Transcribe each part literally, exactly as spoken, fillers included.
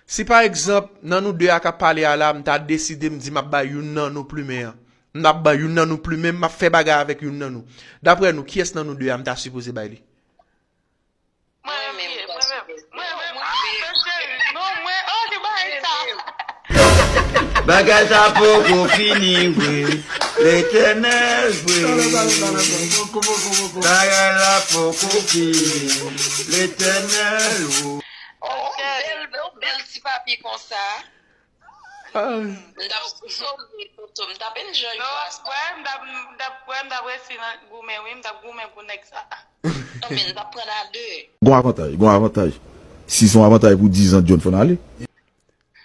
Si pa egzanp, nan nou de a k ap pale a la, m ta deside m di m ap bay youn nan nou plimen an. M ap bay youn nan nou plimen, m ap fè bagay avèk youn nan nou. Daprè nou, kiyès nan nou de a m ta sipoze bay li? Mwen menm, mwen menm, mwen menm. Ah, men cheri, non, mwen, oh, li bay sa. Bagay sa poko fini vre. Letènèl vre. Bagay la poko fini. Letènèl vre. Oh, bèl, bèl, bèl ti papye konsa. Ah, M t ap, m t ap enjoy Non, fwa sa. Wè, m t ap, m t ap, wè, m t ap resi nan goumen, wi, m t ap goumen pou nèg sa. Non, men m t ap pran a de. Gon avantaj, gon avantaj. Si se yon avantaj pou diz an, John fò n ale.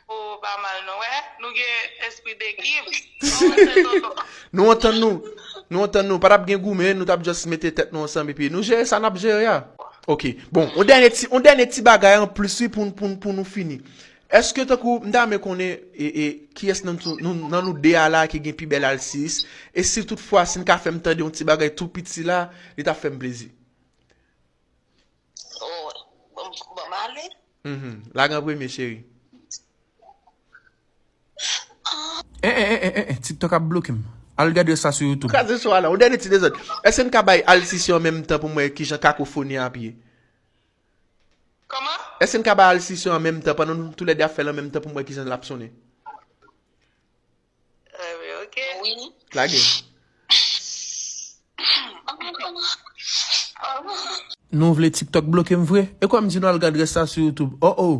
Oh, pa mal, non, wè. Nou gen espri dekip. Oh, se tonton. nou antann nou. Nou antann nou. Pa t ap gen goumen, nou t ap just mete tèt nou ansanm epi nou jere sa n ap jere a. Ok. Bon, on dènye ti, on dènye ti bagay anplis, wi, pou, pou, pou nou fini. Èske tankou m ta renmen konnen e, e, kiyès nan, nou, nan nou de a la ki gen pi bèl alsiyis? E si toutfwa, si n ka fè m tande yon ti bagay tou piti la, li t ap fè m plezi. Oh, bon, bon, m ale. Mhm. Lage an premye, cheri. Eh, eh, eh, eh, eh, TikTok ap bloke m. Al gade sa sou YouTube. Kraze cho a la. On dènye ti dezòd. Èske n ka bay alsiyis yo an menm tan pou m wè kijan kakofoni a ap ye? Kòman? Èske n ka bay alsiyis yo an menm tan pandan nou toulède ap fè l an menm tan pou m wè kijan l ap sonnen? Eh, ok. Wi. Lage. Nou vle TikTok bloke m vre? E kwa m di nou al gade sa sou YouTube? Oh, oh.